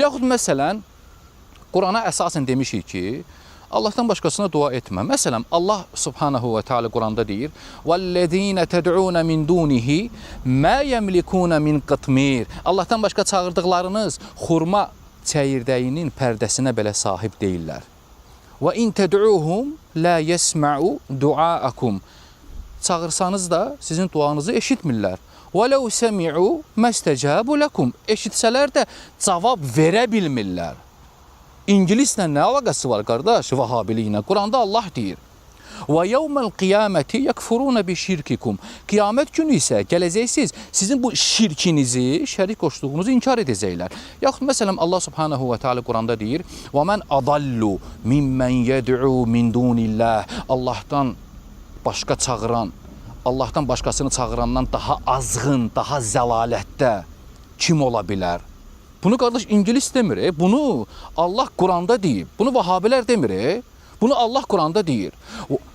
Yaxud məsələn, Qurana əsasən demişik ki, Allahdan başqasına dua etmə. Məsələn, Allah Subhanahu və Teala Quranda deyir: "Vellezine ted'un min dunihi ma yemlikun min qitmir." Allahdan başqa çağırdıqlarınız xurma çəyirdəyinin pərdəsinə belə sahib deyillər. Və in ted'uhum la yesma'u duaakum. Çağırsanız da sizin duanızı eşitmirlər. Və lev semi'u məstəcabu lekum. Eşitsələr də cavab verə bilmirlər. İngilislə nə əlaqəsi var qardaş Vahabiliklə? Quranda Allah deyir. Və yevməl qiyaməti yekfuruna bi şirkikum. Qiyamət günü isə gələcəksiniz, sizin bu şirkinizi, şərik qoşduğunuzu inkar edəcəklər. Yaxud məsələn Allah Subhanahu və Teala Quranda deyir: "Və men adallu mimmen yed'u min dunillah." Allahdan başqa çağıran, Allahdan başqasını çağırandan daha azğın, daha zəlalətdə kim ola bilər? Bunu qardaş ingilis demir, bunu Allah Quranda deyib. Bunu Vahabilər demir. Bunu Allah Quranda deyir.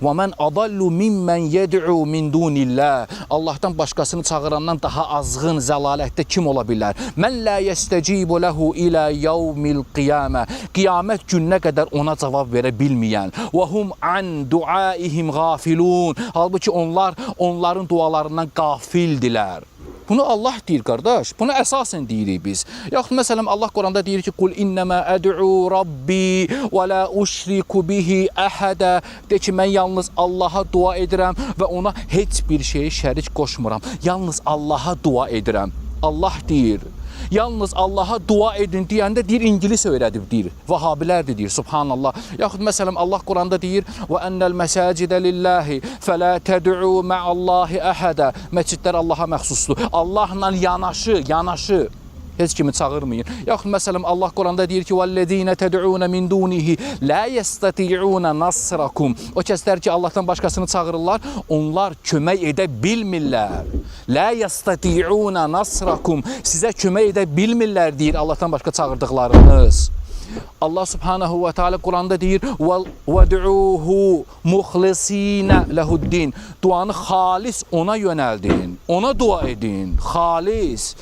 Və men adallu mimmen yed'u min dunillah. Allahdan başqasını çağırandan daha azğın, zəlalətdə kim ola bilər? Men la yestecibu lehu ila yevmil qiyamə. Qiyamət gününə qədər ona cavab verə bilməyən. Və hum an duaihim gafilun. Halbuki onlar onların dualarından qafildilər. Bunu Allah deyir qardaş. Bunu əsasən deyirik biz. Yaxud məsələn Allah Quranda deyir ki: "Qul innəmə əd'u rabbi və la uşriku bihi əhədə." De ki, mən yalnız Allaha dua edirəm və ona heç bir şeyi şərik qoşmuram. Yalnız Allaha dua edirəm. Allah deyir. Yalnız Allaha dua edin deyəndə deyir ingilis öyrədib deyir. Vahabilər də deyir subhanallah. Yaxud məsələn Allah Quranda deyir: "Və ennel məsacidə lillahi fəla təd'u ma'allahi əhədə." Məscidlər Allaha məxsusdur. Allahla yanaşı, yanaşı heç kimi çağırmayın. Yaxud məsələn Allah Quranda deyir ki: "Vellezine ted'un min dunihi la yestati'un nasrakum." O kəslər ki Allahdan başqasını çağırırlar, onlar kömək edə bilmirlər. La yestati'un nasrakum. Sizə kömək edə bilmirlər deyir Allahdan başqa çağırdıqlarınız. Allah Subhanahu və Teala Quranda deyir: "Vəd'uhu muxlisinə lehu'd-din." Duanı xalis ona yönəldin. Ona dua edin. Xalis.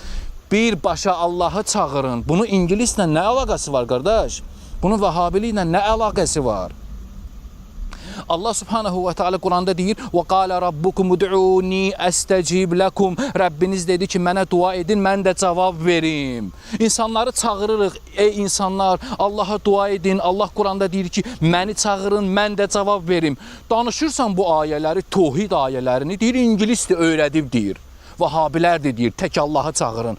Birbaşa Allahı çağırın. Bunu ingilislə nə əlaqəsi var qardaş? Bunun Vahabiliklə nə əlaqəsi var? Allah Subhanahu və Teala Quranda deyir: "Və qala rabbukum ud'uni əstəcib lekum." Rəbbiniz dedi ki, mənə dua edin, mən də cavab verim. İnsanları çağırırıq, ey insanlar, Allaha dua edin. Allah Quranda deyir ki, məni çağırın, mən də cavab verim. Danışırsan bu ayələri, təvhid ayələrini, deyir ingilisdir öyrədib deyir. Vahabilər də deyir, tək Allahı çağırın.